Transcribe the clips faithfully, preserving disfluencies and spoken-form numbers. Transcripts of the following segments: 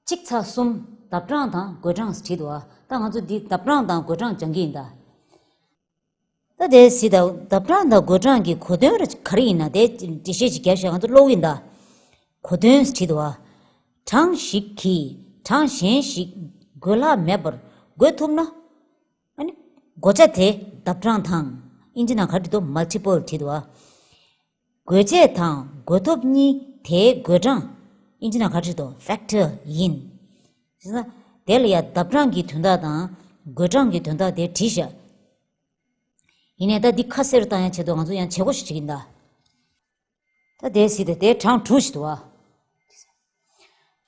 གཅིག་ཚེག་གསུམ། ལྡབ་གྲངས་དང་བགོད་གྲངས་བྲིས་འདུག་བ། ད་ང་ཚོ་འདི་ལྡབ་གྲངས་དང་བགོད་གྲངས་སྦྱང་གི་ཡིན་ད། ད་དེ་གཟིགས་དང་། ལྡབ་གྲངས་དང་བགོད་གྲངས་ཀྱི་གོ་དོན་ར་ག་རེ་ཡིན་ན་དེ་འགྲེལ་བཤད་ཅིག་རྒྱབ་ཤག་ང་ཚོ་ཀློག་གི་ཡིན་ད། གོ་དོན་བྲིས་འདུག་བ། གྲངས་ཤིག་གིས་གྲངས་གཞན་ཞིག་བགོད་ལྷག་མེད་པར་བགོད་ཐུབ་ན། ཨ་ནི་བགོ་བྱ་དེ་ལྡབ་གྲངས་དང་། ཨིན་ཇི་ནང་ག་རེ་འདུག multiple བྲིས་འདུག་བ། བགོ་བྱེད་དང་བགོ་ཐོབ་གཉིས་དེའི་བགོད་གྲངས། ཨིན་ཇི་ནང་ག་རེ་འདུག factor ཡིན། བྱས་ཙང་དེ་ལ་ཡང་ལྡབ་གྲངས་ཀྱི་དོན་དག་དང་བགོད་གྲངས་ཀྱི་དོན་དག་དེ་བྲིས་ཤག་ཡིན་ནའི་ད་འདི་ཁ་གསལ་རུ་བཏང་ཡ་ཆེད་དུ་ང་ཚོ་ཡང་བྱེད་སྒོ་ཞིག་བྱེད་ཀྱི་ཡིན་ད། ད་དེ་གཟིགས་དང་། དེ་གྲངས་དྲུག་ཞིག་འདུག་བ།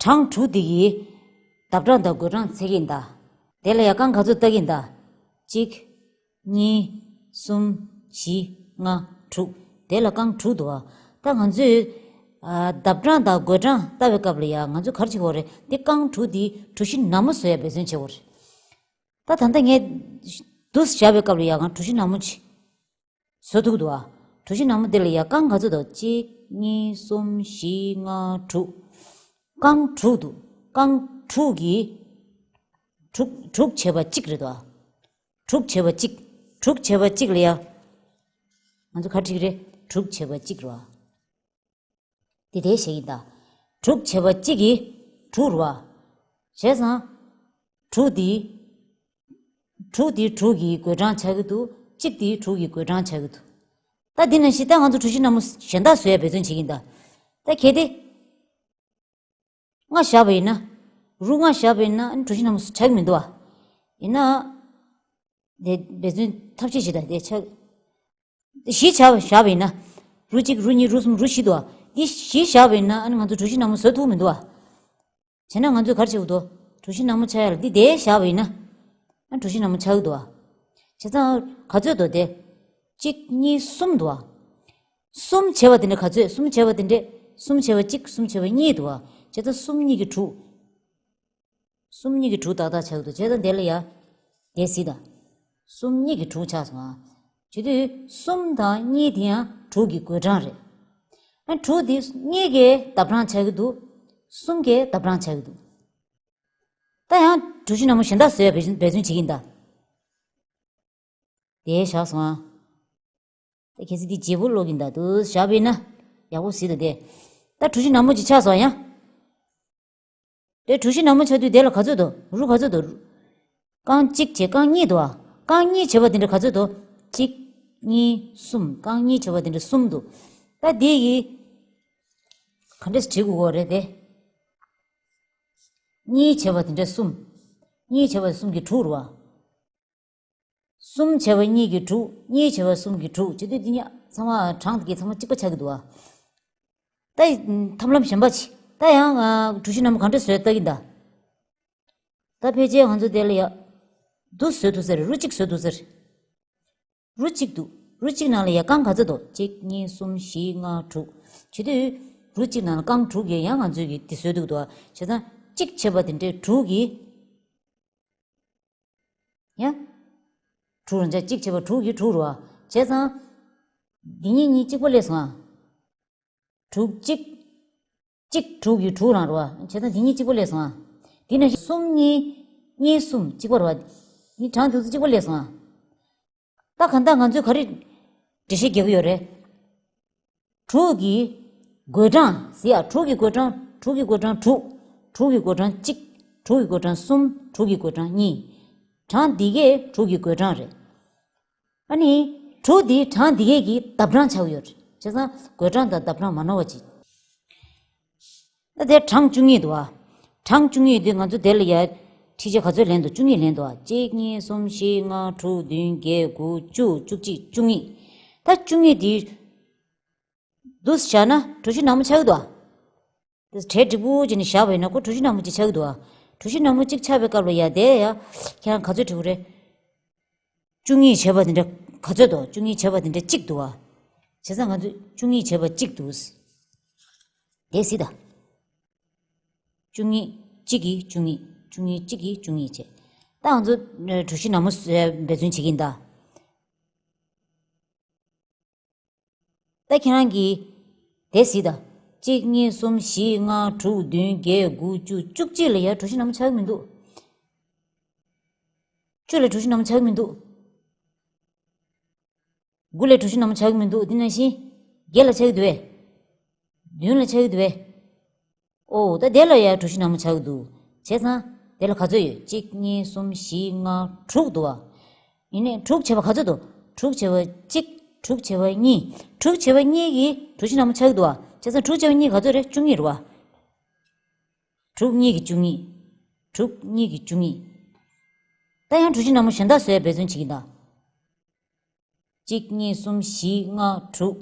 གྲངས་དྲུག་འདི་གིས་ལྡབ་གྲངས་དང་བགོད་གྲངས་འཚོལ་གྱི་ཡིན་ད། དེ་ལ་ཡང་རྐང་ག་ཚོད་བཏགས་ཀྱི་ཡིན་ད། གཅིག་གཉིས། གསུམ། བཞི། ལྔ། དྲུག་དེ་ལ་རྐང་དྲུག་འདུག་བ། ད་ང་ཚོས་ཨ་ལྡབ་གྲངས་དང་བགོད་གྲངས་བལྟ་བའི་སྐབས་ལ་ཡང་ང་ཚོས་ག་རེ་བྱེད་དགོས་རེད། འདི་རྐང་དྲུག་འདི་གྲུ་བཞི་ནག་མོ་བཟོ་ཡ་འབད་བརྩོན་བྱེད་དགོས་རེད། ད་ད་ལྟ་ངས་འདུག་སེ་བཞག་པའི་སྐབས་ལ་ཡང་ང་གྲུ་བཞི་ནག་མོ་ཅིག་བཟོ་ཐུབ་འདུག་བ། གྲུ་བཞི་ནག་མོ་འདི་ལ་ཡང་རྐང་ག་ཚོད་འདུག་གཅིག་གཉིས། གསུམ། བཞི། ལྔ། དྲུག་རྐང་དྲུག་འདུག་རྐང་དྲུག་གིས་དྲུག་དྲུག་བྱས་པ་གཅིག་རེད་འདུག་བ། དྲུག་བྱས་པ་གཅིག་དྲུག་བྱས་པ་གཅིག་ལ་ཡ། ང་ཚོ་ག་རེ་བྲིས་ཀྱི་རེད། དྲུག་བྱས་པ་གཅིག་རེད་བ། དེ་དེ་བཤད་ཀྱི་ཡིན་ད། དྲུག་བྱས་པ་གཅིག་གིས་དྲུག་རེད་བ། བྱས་ཙང་། དྲུག་འདི། དྲུག་འདི་དྲུག་གི་བགོད་གྲངས་ཆགས་ཀྱི་འདུག་གཅིག་འདི་དྲུག་གི་བགོད་གྲངས་ཆགས་ཀྱི་འདུག་ད་འདི་ནང་བཞིན་ད་ང་ཚོ་གྲུ་བཞི་ནག་མོ་གཞན་དག་བཟོ་ཡ་འབད་བརྩོན་བྱེད་ཀྱི་ཡིན་ད། ད་གལ་ཏེ། ལྔ་བཞག་པ་ཡིན་ན། རུ་ལྔ་བཞག་པ་ཡིན་ན་ཨ་ནི་གྲུ་བཞི་ནག་མོ་ཆགས་ཀྱི་མི་འདུག་བ། ཡིན་ན། དེ་འབད་བརྩོན་ཐབས་ཤེས་བྱེད་ད། དེ་ཆགས། བཞི་བཞག་པ་བཞག་པ་ཡིན་ན། རུ་གཅིག་རུ་གཉིས། རུ་གསུམ། རུ་བཞི་འདུག་བ། འདི་བཞི་བཞག་པ་ཡིན་ན་ཨ་ནི་ང་ཚོ་གྲུ་བཞི་ནག་མོ་བཟོ་ཐུབ་མི་འདུག་བ། བྱས་ན་ང་ཚོས་ག་རེ་བྱེད་དགོས་འདུག་གྲུ་བཞི་ནག་མོ་ཆགས་ཡ་ལ་འདི་དེ་བཞག་པ་ཡིན་ན། ཨ་གྲུ་བཞི་ནག་མོ་ཆགས་ཀྱི་འདུག་བ། བྱས་ཙང་ག་ཚོད་འདུག་དེ། གཅིག་གཉིས། གསུམ་འདུག་བ། གསུམ་བྱས་པ་དེ་འདྲ་ག་ཚོད། གསུམ་བྱས་པ་དེ་འདྲ། གསུམ་བྱས་པ་གཅིག་གསུམ་བྱས་པ་གཉིས་འདུག་བ། བྱས་ཙང་གསུམ་གཉིས་ཀྱི་དྲུག་གསུམ་གཉིས་ཀྱི་དྲུག་ཏག་ཏག་ཆགས་ཀྱི་འདུག་བྱས་ཙང་དེ་ལ་ཡ། དེ་གཟིགས་དང་། གསུམ་གཉིས་ཀྱི་དྲུག་ཆགས་སོང་ང་། བྱེད་དུས་གསུམ་དང་གཉིས་དེ་ཡང་དྲུག་གི་བགོད་གྲངས་རེད། ཨ་དྲུག་དེ་གཉིས་ཀའི་ལྡབ་གྲངས་ཆགས་ཀྱི་འདུག་གསུམ་གའི་ལྡབ་གྲངས་ཆགས་ཀྱི་འདུག་ད་ཡང་གྲུ་བཞི་ནག་མོ་གཞན་དག་བཟོ་ཡ་འབད་བརྩོན་བྱེད་ཀྱི་ཡིན་ད། དེ་བཞག་སོང་ང་། ད་གལ་སྲིད་འདི་བརྗེ་པོ་ཀློག་གི་ཡིན་ད། འདུག་སེ་བཞག་པ་ཡིན་ན། ཡག་པོ་གཟིགས་དང་དེ། ད་གྲུ་བཞི་ནག་མོ་ཅིག་ཆགས་སོང་ཡ། དེ་གྲུ་བཞི་ནག་མོ་ཆགས་དུས་དེ་ལ་ག་ཚོད་འདུག་རུ་ག་ཚོད་འདུག་རྐང་གཅིག་བྱས་རྐང་གཉིས་འདུག་བ། རྐང་གཉིས་བྱས་པ་དེ་འདྲ་ག་ཚོད་འདུག་གཅིག་གཉིས། གསུམ། རྐང་གཉིས་བྱས་པ་དེ་འདྲ་གསུམ་འདུག་ད་དེ་ཡི། ག་འདྲས་བྲིས་དགོས་རེད་དེ། གཉིས་བྱས་པ་དེ་འདྲ་གསུམ། གཉིས་བྱས་པ་གསུམ་གྱི་དྲུག་རེད་བ། གསུམ་བྱས་པ་གཉིས་ཀྱི་དྲུག་གཉིས་བྱས་པ་གསུམ་གྱི་དྲུག་བྱེད་དུས་འདི་གཉིས་ཚང་མ་གྲངས་དེ་གའི་ཚང་མ་གཅིག་པ་ཆགས་ཀྱི་འདུག་བ། ད་ཐབས་ལམ་གཞན་པ་ཅིག་ད་ཡང་ཨ་གྲུ་བཞི་ནག་མོ་ག་འདྲ་བཟོས་ལྟ་གི་ཡིན་ད། ད་ཕལ་ཆེར་ང་ཚོ་དེ་ལ་ཡ། འདུག་སེ་བཟོ་ཐུབ་ས་རེད། རུ་གཅིག་བཟོ་ཐུབ་ས་རེད། རུ་གཅིག་འདུག་རུ་གཅིག་ནང་ལ་ཡ་རྐང་ག་ཚོད་འདུག་གཅིག་གཉིས། གསུམ། བཞི། ལྔ། དྲུག་བྱེད་དུས་རུ་གཅིག་ནང་ལ་རྐང་དྲུག་ཡོད། ཡང་ང་ཚོས་ཀྱིས་འདི་བཟོས་འདུག་འདུག་བ། བྱས་ཙང་གཅིག་བྱས་པ་དེ་འདྲའི་དྲུག་གིས། ཡ། དྲུག་རང་ཅག་གཅིག་བྱས་པ་དྲུག་གིས་དྲུག་རུ་བ། བྱས་ཙང་། འདི་གཉིས་གཉིས་གཅིག་པ་སླེབས་སོང་ཨ། དྲུག་གཅིག་གཅིག་དྲུག་གིས་དྲུག་རང་རུ་བ། བྱས་ཙང་འདི་གཉིས་གཅིག་པ་སླེབས་སོང་ཨ། འདི་ནང་བཞིན་གསུམ་གཉིས། གཉིས་གསུམ་གཅིག་པ་རུ་བ། འདི་གྲངས་དེ་ཚོ་གཅིག་པ་སླེབས་སོང་ཨ། ད་གང་ལྟར་ང་ཚོས་ག་རེ་འགྲེལ་བཤད་རྒྱག་གི་ཡོད་རེད། དྲུག་གི་བགོད་གྲངས་ཟེར་ཡ། དྲུག་གི་བགོད་གྲངས། དྲུག་གི་བགོད་གྲངས་དྲུག་དྲུག་གི་བགོད་གྲངས་གཅིག་དྲུག་གི་བགོད་གྲངས་གསུམ། དྲུག་གི་བགོད་གྲངས་གཉིས། གྲངས་འདི་གས་དྲུག་གི་བགོད་གྲངས་རེད། ཨ་ནི། དྲུག་འདི་གྲངས་འདི་གས་ཀྱི་ལྡབ་གྲངས་ཆགས་ཡོད་རེད། བྱས་ཙང་བགོད་གྲངས་དང་ལྡབ་གྲངས་མ་ནོར་བ་ཅིག་ད་དེ་གྲངས་བཅུ་གཉིས་འདུག་བ། གྲངས་བཅུ་གཉིས་དེ་ང་ཚོ་དེ་ལ་ཡ། འཁྲིད་བྱ་ག་ཚོད་ལེན་འདུག་བཅུ་གཉིས་ལེན་འདུག་བ། གཅིག་གཉིས། གསུམ། བཞི། ལྔ། དྲུག་བདུན། བརྒྱད། དགུ། བཅུ། བཅུ་གཅིག་བཅུ་གཉིས། ད་བཅུ་གཉིས་དེ། འདུག་སེ་བཞག་ན་གྲུ་བཞི་ནག་མོ་ཆགས་ཀྱི་འདུག་བ། དེ་གྲལ་འགྲིག་པོ་བྱས་ནས་བཞག་པ་ཡིན་ན་ཁོ་གྲུ་བཞི་ནག་མོ་ཅིག་ཆགས་ཀྱི་འདུག་བ། གྲུ་བཞི་ནག་མོ་གཅིག་ཆགས་པའི་སྐབས་ལ་ཡ་དེ་ཡ། ཁྱེད་རང་ག་ཚོད་བྲིས་དགོས་རེད། བཅུ་གཉིས་བྱས་པ་དེ་འདྲ་ག་ཚོད་འདུག་བཅུ་གཉིས་བྱས་པ་དེ་འདྲ་གཅིག་འདུག་བ། བྱས་ཙང་ང་ཚོས་བཅུ་གཉིས་བྱས་པ་གཅིག་འདུག་དེ་གཟིགས་དང་། བཅུ་གཉིས་གཅིག་གིས་བཅུ་གཉིས། བཅུ་གཉིས་གཅིག་གིས་བཅུ་གཉིས་བྱས། ད་ང་ཚོ་གྲུ་བཞི་ནག་མོ་བཟོས་འབད་བརྩོན་བྱེད་ཀྱི་ཡིན་ད། ད་ཁྱེད་རང་གིས་དེ་གཟིགས་དང་། གཅིག་གཉིས་གསུམ་བཞི་ལྔ་དྲུག་བདུན་བརྒྱད་དགུ་བཅུ། བཅུ་གཅིག་ལ་ཡ་གྲུ་བཞི་སྣང་བ་ཆགས་ཀྱི་མི་འདུག་བཅུ་ལ་གྲུ་བཞི་སྣང་བ་ཆགས་ཀྱི་མི་འདུག་དགུ་ལ་གྲུ་བཞི་སྣང་བ་ཆགས་ཀྱི་མི་འདུག་དེ་ནང་བཞིན་བརྒྱད་ལ་ཆགས་ཀྱི་འདུག་བས། བདུན་ལ་ཆགས་ཀྱི་འདུག་བས། ཨོ་ད་དེ་ལ་ཡ་གྲུ་བཞི་སྣང་བ་ཆགས་ཀྱི་འདུག་བྱས་ཙང་དེ་ལ་ག་ཚོད་ཡོད། གཅིག་གཉིས་གསུམ་བཞི་ལྔ་དྲུག་འདུག་བ། ཡིན་ནའི་དྲུག་བྱས་པ་ག་ཚོད་འདུག་དྲུག་བྱས་པ་གཅིག་དྲུག་བྱས་པ་གཉིས། དྲུག་བྱས་པ་གཉིས་ཀྱིས་གྲུ་བཞི་སྣང་བ་ཆགས་ཀྱི་འདུག་བ། བྱས་ཙང་དྲུག་བྱས་པ་གཉིས་ག་ཚོད་རེད། བཅུ་གཉིས་རེད་བ། དྲུག་གཉིས་ཀྱི་བཅུ་གཉིས། དྲུག་གཉིས་ཀྱི་བཅུ་གཉིས། ད་ཡང་གྲུ་བཞི་སྣང་བ་གཞན་དག་བཟོས་འབད་བརྩོན་བྱེད་ཀྱིན་གདའ། གཅིག་གཉིས་གསུམ་བཞི་ལྔ་དྲུག་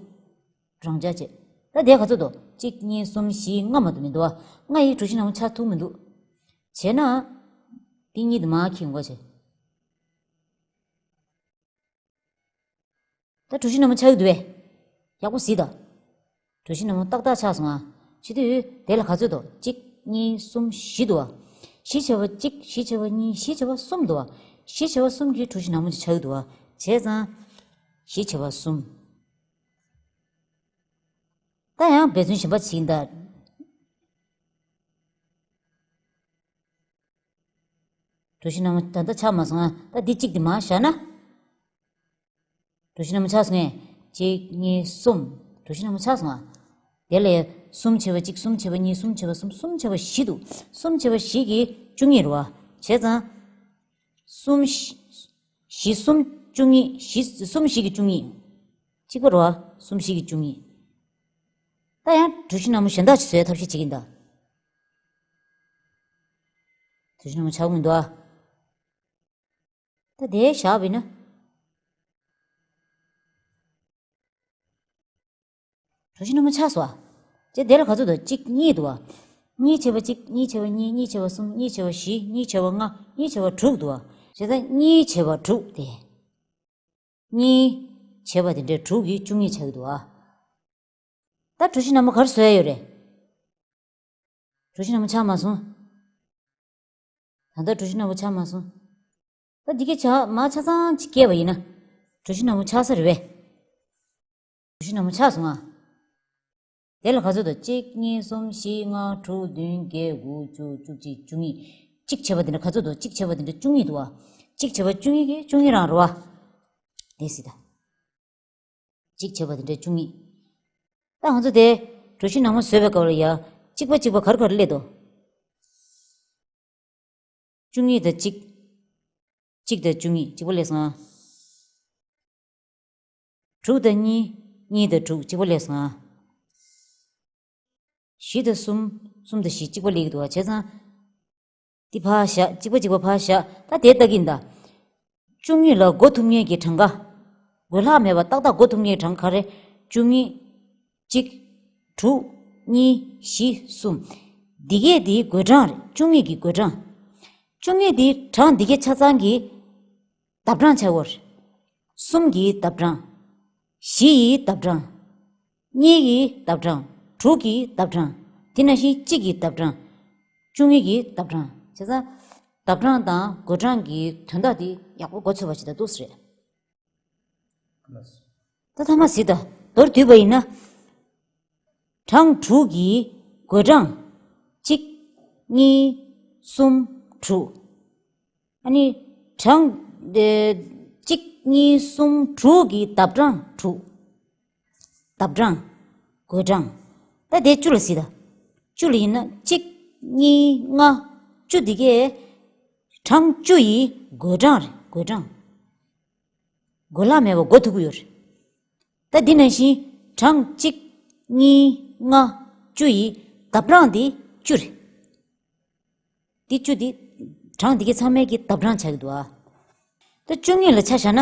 རང་འཇགས་བྱས། ད་དེ་ག་ཚོད་འདུག་གཅིག་གཉིས་གསུམ་བཞི་ལྔ་མ་གཏོགས་མི་འདུག་བ། ལྔ་ཡི་གྲུ་བཞི་སྣང་བ་ཆགས་ཐུབ་མི་འདུག་བྱས་ན། འདི་གཉིས་དེ་མར་འཁྱེར་དགོས་བྱས། ད་གྲུ་བཞི་སྣང་བ་ཆགས་ཀྱི་འདུག་བས། ཡག་པོ་གཟིགས་དང་། གྲུ་བཞི་སྣང་བ་ཏག་ཏག་ཆགས་སོང་ཨ། བྱེད་དུས་དེ་ལ་ག་ཚོད་འདུག་གཅིག་གཉིས་གསུམ་བཞི་འདུག་བ། བཞི་བྱས་པ་གཅིག་བཞི་བྱས་པ་གཉིས་བཞི་བྱས་པ་གསུམ་འདུག་བ། བཞི་བྱས་པ་གསུམ་གྱིས་གྲུ་བཞི་སྣང་བ་ཅིག་ཆགས་ཀྱི་འདུག་བ། བྱས་ཙང་། བཞི་བྱས་པ་གསུམ། ད་ཡང་འབད་བརྩོན་གཞན་པ་ཅིག་ཡིན་ད། གྲུ་བཞི་སྣང་བ་ད་ལྟ་ཆགས་མ་སོང་ཨ། ད་འདི་གཅིག་འདི་མར་བཞག་ན། གྲུ་བཞི་སྣང་བ་ཆགས་སོང་ངས། གཅིག་གཉིས་གསུམ། གྲུ་བཞི་སྣང་བ་ཆགས་སོང་ཨ། དེ་ལས་གསུམ་བྱས་པ་གཅིག་གསུམ་བྱས་པ་གཉིས་གསུམ་བྱས་པ་གསུམ། གསུམ་བྱས་པ་བཞི་འདུག་གསུམ་བྱས་པ་བཞི་གིས་བཅུ་གཉིས་རེད་བ། བྱས་ཙང་། གསུམ་བཞི། བཞི་གསུམ་བཅུ་གཉིས། བཞི་གསུམ་བཞི་གིས་བཅུ་གཉིས། གཅིག་པ་རེད་བ། གསུམ་བཞི་གིས་བཅུ་གཉིས། ད་ཡང་གྲུ་བཞི་སྣང་བ་གཞན་དག་ཅིག་བཟོས་ཐབས་ཤེས་བྱེད་ཀྱིན་གདའ། གྲུ་བཞི་སྣང་བ་ཆགས་མི་འདུག་ཨ། ད་དེ་བཞག་པ་ཡིན་ན། གྲུ་བཞི་སྣང་བ་ཆགས་སོང་ཨ། ཅེ་དེ་ལ་ག་ཚོད་འདུག་གཅིག་གཉིས་འདུག་ཨ། གཉིས་བྱས་པ་གཅིག་གཉིས་བྱས་པ་གཉིས། གཉིས་བྱས་པ་གསུམ། གཉིས་བྱས་པ་བཞི། གཉིས་བྱས་པ་ལྔ། གཉིས་བྱས་པ་དྲུག་འདུག་ཨ། བྱས་ཙང་གཉིས་བྱས་པ་དྲུག་དེ། གཉིས་བྱས་པ་དེ་འདྲའི་དྲུག་གིས་བཅུ་གཉིས་ཆགས་ཀྱི་འདུག་ཨ། ད་གྲུ་བཞི་སྣང་བ་ག་རེ་བཟོ་ཡ་ཡོད་རེད། གྲུ་བཞི་སྣང་བ་ཆགས་མ་སོང་། ད་ལྟ་གྲུ་བཞི་སྣང་བ་ཆགས་མ་སོང་། ད་འདི་གའི་ཆ་མ་ཆ་ཚང་ཅིག་བཀལ་བ་ཡིན་ན། གྲུ་བཞི་སྣང་བ་ཆགས་ས་རེད་བས། གྲུ་བཞི་སྣང་བ་ཆགས་སོང་ང་། དེ་ལ་ག་ཚོད་འདུག་གཅིག་གཉིས་གསུམ་བཞི་ལྔ་དྲུག་བདུན་བརྒྱད་དགུ་བཅུ་བཅུ་གཅིག་བཅུ་གཉིས། གཅིག་བྱས་པ་དེ་འདྲ་ག་ཚོད་འདུག་གཅིག་བྱས་པ་དེ་འདྲ་བཅུ་གཉིས་འདུག་བ། གཅིག་བྱས་པ་བཅུ་གཉིས་ཀྱི་བཅུ་གཉིས་རང་རེད་བ། དེ་སྲིད་ད། གཅིག་བྱས་པ་དེ་འདྲ་བཅུ་གཉིས། ད་ང་ཚོ་དེ་གྲུ་བཞི་སྣང་བ་བཟོས་པའི་སྐབས་ལ་ཡ། གཅིག་པ་གཅིག་པ་ག་རེ་ག་རེ་སླེབས་འདུག་བཅུ་གཉིས་དང་གཅིག་གཅིག་དང་བཅུ་གཉིས་གཅིག་པ་སླེབས་སོང་ང་། དྲུག་དང་གཉིས། གཉིས་དང་དྲུག་གཅིག་པ་སླེབས་སོང་ང་། བཞི་དང་གསུམ། གསུམ་དང་བཞི་གཅིག་པ་སླེབས་ཀྱི་འདུག་བ། བྱས་ཙང་། འདི་ཕར་བཞག་གཅིག་པ་གཅིག་པ་ཕར་བཞག་ད་དེ་ལྟ་གིན་ད། བཅུ་གཉིས་ལ་བགོ་ཐུབ་མཁན་གྱི་གྲངས་ཀ། བགོད་ལྷག་མེད་པ་ཏག་ཏག་བགོ་ཐུབ་མཁན་གྱི་གྲངས་ག་རེ། བཅུ་གཉིས། གཅིག་དྲུག་གཉིས། བཞི། གསུམ། འདི་གས་འདིའི་བགོད་གྲངས་རེད། བཅུ་གཉིས་ཀྱི་བགོད་གྲངས། བཅུ་གཉིས་འདི་གྲངས་འདི་གས་ཆ་ཚང་གི་ལྡབ་གྲངས་ཆགས་ཡོད་རེད། གསུམ་གྱི་ལྡབ་གྲངས། བཞི་ཡི་ལྡབ་གྲངས། གཉིས་ཀྱི་ལྡབ་གྲངས། དྲུག་གི་ལྡབ་གྲངས། དེ་ནང་བཞིན་གཅིག་གི་ལྡབ་གྲངས། བཅུ་གཉིས་ཀྱི་ལྡབ་གྲངས། བྱས་ཙང་། ལྡབ་གྲངས་དང་བགོད་གྲངས་ཀྱི་དོན་དག་དེ་ཡག་པོ་མགོ་ཚོས་པ་ཞིག་ད་འདུག་སེ་རེད། ད་ཐ་མ་གཟིགས་དང་མདོར་བསྡུས་པ་ཡིན་ན། གྲངས་དྲུག་གི་བགོད་གྲངས། གཅིག་གཉིས། གསུམ། དྲུག་ཨ་ནི། གྲངས། ཨེ། གཅིག་གཉིས། གསུམ། དྲུག་གི་ལྡབ་གྲངས་དྲུག་ལྡབ་གྲངས། བགོད་གྲངས། ད་དེ་བཅུ་ལ་གཟིགས་དང་། བཅུ་ལ་ཡིན་ན་གཅིག་གཉིས། ལྔ། བཅུ་འདི་གས། གྲངས་བཅུ་ཡི་བགོད་གྲངས་རེད། བགོད་གྲངས། བགོད་ལྷག་མེད་པ་བགོ་ཐུབ་ཀྱི་ཡོད་རེད། ད་འདི་ནང་བཞིན་གྲངས་གཅིག་གཉིས། ལྔ། བཅུ་ཡི་ལྡབ་གྲངས་འདི་བཅུ་རེད། འདི་བཅུ་འདི། གྲངས་འདི་གའི་ཚང་མའི་གི་ལྡབ་གྲངས་ཆགས་ཀྱི་འདུག་ཨ། ད་བཅུ་གཉིས་ལ་ཆ་བཞག་ན།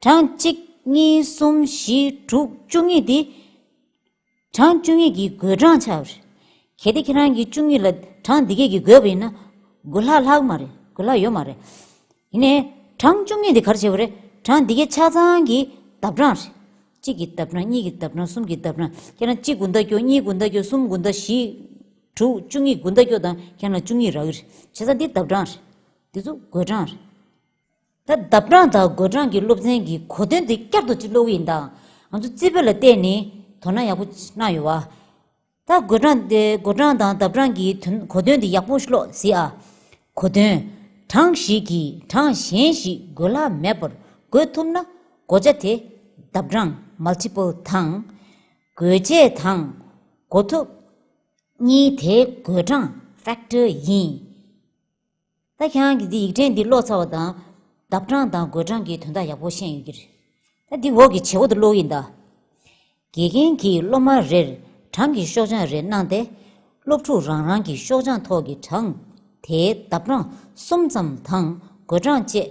གྲངས་གཅིག་གཉིས། གསུམ། བཞི། དྲུག་བཅུ་གཉིས་འདི། གྲངས་བཅུ་གཉིས་ཀྱི་བགོད་གྲངས་ཆགས་པ་རེད། གལ་ཏེ་ཁྱེད་རང་གིས་བཅུ་གཉིས་ལ་གྲངས་འདི་གས་ཀྱིས་བགོས་པ་ཡིན་ན། བགོད་ལྷག་ལྷག་མ་རེད། བགོད་ལྷག་ཡོད་མ་རེད། ཡིན་ནའི། གྲངས་བཅུ་གཉིས་འདི་ག་རེ་བྱས་པ་རེད། གྲངས་འདི་གའི་ཆ་ཚང་གི་ལྡབ་གྲངས་རེད། གཅིག་གི་ལྡབ་གྲངས། གཉིས་ཀྱི་ལྡབ་གྲངས། གསུམ་གྱི་ལྡབ་གྲངས། ཁྱེད་རང་གཅིག་དགུ་ཟླ་སྐྱོ། གཉིས་དགུ་ཟླ་སྐྱོ། གསུམ་དགུ་ཟླ་བཞི། དྲུག་བཅུ་གཉིས་དགུ་ཟླ་སྐྱོ་དང་ཁྱེད་རང་བཅུ་གཉིས་རག་གི་རེད། བྱས་ཙང་འདི་ལྡབ་གྲངས་རེད། འདི་ཚོ་བགོད་གྲངས་རེད། ད་ལྡབ་གྲངས་དང་བགོད་གྲངས་ཀྱི་སློབ་ཚན་གྱི་གོ་དོན་དེ་བསྐྱར་དུ་ཅིག་ཀློག་གི་ཡིན་ད། ང་ཚོ་རྩིས་དཔེ་ལ་བལྟས་ནས་དོ་སྣང་ཡག་པོ་གནང་ཡོད་བ། ད་བགོད་གྲངས་དེ་བགོད་གྲངས་དང་ལྡབ་གྲངས་ཀྱི་དོན་གོ་དོན་དེ་ཡག་པོ་ཀློག་གཟིགས་ཨ། གོ་དོན། གྲངས་ཤིག་གིས་གྲངས་གཞན་ཞིག་བགོད་ལྷག་མེད་པར་བགོས་ཐུབ་ན་བགོ་བྱ་དེ་ལྡབ་གྲངས་multiple དང་། བགོད་བྱེད་དང་བགོ་ཐུབ་གཉིས་དེའི་བགོད་གྲངས་factor ཡིན། ད་ཁྱེད་རང་གིས་འདི་ཡིག་ཕྲེང་འདི་ཀློག་ཚར་བ་དང་། ལྡབ་གྲངས་དང་བགོད་གྲངས་ཀྱི་དོན་དག་ཡག་པོ་ཤེས་ཡོད་ཀྱི་རེད། ད་འདི་འོག་གི་བྱེད་སྒོ་དེ་ཀློག་ཡིན་ད། དགེ་རྒན་གྱིས་སློབ་མ་རེར་གྲངས་ཀྱི་ཤོག་བྱང་རེ་གནང་སྟེ། སློབ་ཕྲུག་རང་རང་གི་ཤོག་བྱང་ཐོག་གི་གྲངས་དེའི་ལྡབ་གྲངས་གསུམ་ཙམ་དང་བགོད་གྲངས་བཅས་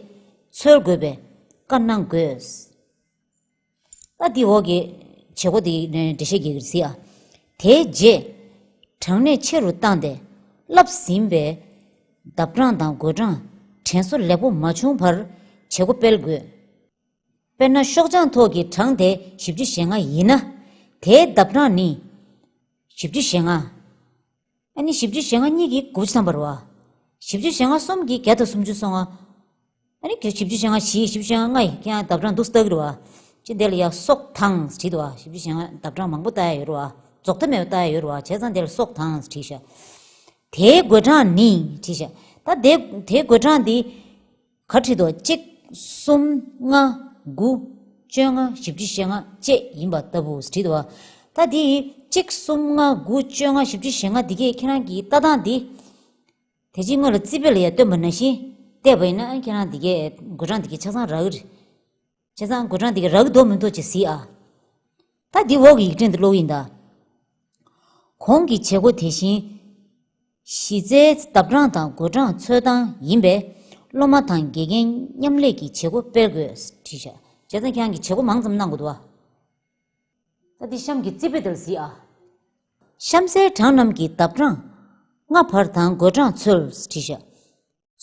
འཚོལ་དགོས་པའི་བཀའ་གནང་དགོས། ད་འདི་འོག་གི་བྱེད་སྒོ་དེ་འགྲེལ་བཤད་རྒྱག་གི་རེད་ཟེར་ཨ། དེའི་རྗེས། གྲངས་གནས་ཆེ་རུ་བཏང་སྟེ། བསླབས་ཟིན་པའི་ལྡབ་གྲངས་དང་བགོད་གྲངས་དྲན་གསོ་ལེགས་པོ་མ་བྱུང་བར་བྱེད་སྒོ་སྤེལ་དགོས། དཔེར་ན་ཤོག་བྱང་ཐོག་གི་གྲངས་དེ་བཞི་བཅུ་ཞེ་ལྔ་ཡིན་ན། དེའི་ལྡབ་གྲངས་ནི་བཞི་བཅུ་ཞེ་ལྔ། ཨ་ནི་བཞི་བཅུ་ཞེ་ལྔ་གཉིས་ཀྱིས་དགུ་བཅུ་ཐམ་པ་རེད་བ། བཞི་བཅུ་ཞེ་ལྔ་གསུམ་གྱིས་བརྒྱ་དང་སུམ་ཅུ་སོ་ལྔ། ཨ་ནི་བཞི་བཅུ་ཞེ་ལྔ་བཞི། བཞི་བཅུ་ཞེ་ལྔ་ལྔ་ཡིན་ཀྱང་ལྡབ་གྲངས་འདུག་སེ་ལྟ་གི་རེད་བ། ཅི་འདི་ལ་ཡ་སོགས་དང་བྲིས་འདུག་བ། བཞི་བཅུ་ཞེ་ལྔ་ལྡབ་གྲངས་མང་པོ་ལྟ་ཡ་ཡོད་རེད་བ། རྫོགས་མཐའ་མེད་པ་ལྟ་ཡ་ཡོད་རེད་བ། བྱས་ཙང་འདི་ལ་སོགས་དང་བྲིས་ཤག་དེའི་བགོད་གྲངས་ནི་བྲིས་ཤག་ད་དེ་དེའི་བགོད་གྲངས་འདི་ག་བྲིས་འདུག་གཅིག་གསུམ་ལྔ་དགུ་བཅོ་ལྔ་བཞི་བཅུ་ཞེ་ལྔ་བཅས་ཡིན་པ་ལྟ་བུ་བྲིས་འདུག་བ། ད་དེ་གཅིག་གསུམ་ལྔ་དགུ་བཅོ་ལྔ་བཞི་བཅུ་ཞེ་ལྔ་འདི་གས་ཁྱེད་རང་གི་ལྟ་སྟངས་འདི། དེ་རྗེས་སྔོན་ལ་རྩིས་དཔེ་ལ་ཡང་སྟོན་པ་ནང་བཞིན་བལྟས་པ་ཡིན་ན་ཁྱེད་རང་འདི་གས་བགོད་གྲངས་འདི་གས་ཆ་ཚང་རག་གི་རེད། བྱས་ཙང་བགོད་གྲངས་འདི་གས་རག་གི་འདུག་མི་འདུག་ཅེས་གཟིགས་ཨ། ད་འདི་འོག་གི་ཡིག་ཕྲེང་འདི་ཀློག་ཡིན་ད། གོང་གི་བྱེད་སྒོ་དེ་བཞིན། གཞི་རྩའི་ལྡབ་གྲངས་དང་བགོད་གྲངས་འཚོལ་སྟངས་ཡིན་པས། སློབ་མ་དང་དགེ་རྒན་མཉམ་ལས་ཀྱི་བྱེད་སྒོ་སྤེལ་དགོས་བྲིས་ཤག་བྱས་ཙང་ཁྱེད་རང་གིས་བྱེད་སྒོ་མང་ཙམ་གནང་དགོས་འདུག་ཨ། ད་འདི་གཤམ་གྱི་རྩིས་དཔེ་དེར་གཟིགས་ཨ། གཤམ་གསལ་གྲངས་རྣམས་ཀྱི་ལྡབ་གྲངས་ལྔ་བར་དང་བགོད་གྲངས་འཚོལ་བྲིས་ཤག་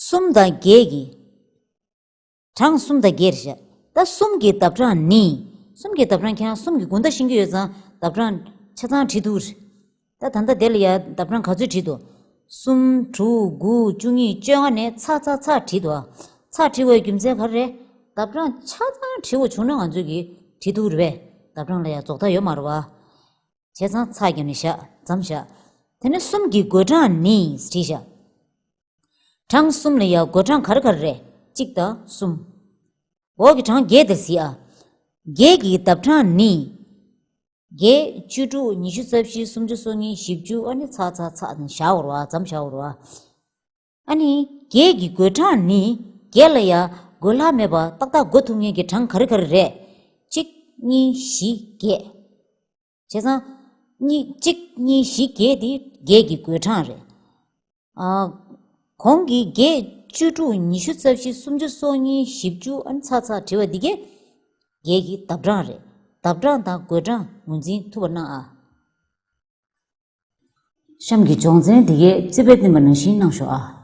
གསུམ་དང་བརྒྱད་ཀྱི། གྲངས་གསུམ་དང་བརྒྱད་རེད་ཤག་ད་གསུམ་གྱི་ལྡབ་གྲངས་ནི། གསུམ་གྱི་ལྡབ་གྲངས་ཁྱེད་རང་གསུམ་གྱི་དགོང་དག་ཤེས་ཀྱི་ཡོད་ཙང་ལྡབ་གྲངས་ཆ་ཚང་བྲིས་འདུག་ད་ད་ལྟ་དེ་ལ་ཡ་ལྡབ་གྲངས་ག་ཚོད་བྲིས་འདུག་གསུམ། དྲུག་དགུ། བཅུ་གཉིས། བཅོ་ལྔ་ནས་ཚ་ཚ་ཚ་བྲིས་འདུག་ཚ་བྲིས་པའི་རྒྱུ་མཚན་ག་རེ་རེད། ལྡབ་གྲངས་ཆ་ཚང་བྲིས་པ་བྱུང་ན་ང་ཚོས་ཀྱིས་བྲིས་ཐུབ་རེད་པས། ལྡབ་གྲངས་ལ་ཡ་རྫོགས་མཐའ་ཡོད་མ་རེད་བ། བྱས་ཙང་ཚ་བརྒྱབ་ནས་བཞག་མཚམས་བཞག་དེ་ནས་གསུམ་གྱི་བགོད་གྲངས་ནི་བྲིས་བཞག་གྲངས་གསུམ་ལ་ཡ་བགོད་གྲངས་ག་རེ་ག་རེ་རེད། གཅིག་དང་གསུམ། འོག་གི་གྲངས་བརྒྱད་དེ་གཟིགས་ཨ། བརྒྱད་ཀྱི་ལྡབ་གྲངས་ནི། བརྒྱད། བཅུ་དྲུག་ཉི་ཤུ་རྩ་བཞི། སུམ་ཅུ། སོ་གཉིས། བཞི་བཅུ། ཨ་ནི་ཚ་ཚ་ཚ་ནི་བཞག་འོར་བ་མཚམས་བཞག་འོར་བ། ཨ་ནི་བརྒྱད་ཀྱི་བགོད་གྲངས་ནི། བརྒྱད་ལ་ཡ་བགོད་ལྷག་མེད་པ་ཏག་ཏག་བགོ་ཐུབ་མཁན་གྱི་གྲངས་ག་རེ་ག་རེ་རེད། གཅིག་གཉིས། བཞི། བརྒྱད། བྱས་ཙང་། གཉིས། གཅིག་གཉིས། བཞི། བརྒྱད་དེ་བརྒྱད་ཀྱི་བགོད་གྲངས་རེད། ཨ། གོང་གི་བརྒྱད། བཅུ་དྲུག་ཉི་ཤུ་རྩ་བཞི། སུམ་ཅུ། སོ་གཉིས། བཞི་བཅུ། ཨ་ནི་ཚ་ཚ་བྲིས་པ་འདི་གས་བརྒྱད་ཀྱི་ལྡབ་གྲངས་རེད། ལྡབ་གྲངས་དང་བགོད་གྲངས་ངོས་འཛིན་ཐུབ་པ་གནང་ཨ། གཤམ་གྱི་སྦྱོང་ཚན་འདི་གས་རྩིས་དཔེ་བསྟན་པ་ནང་བཞིན་གནང་ཤོག་ཨ།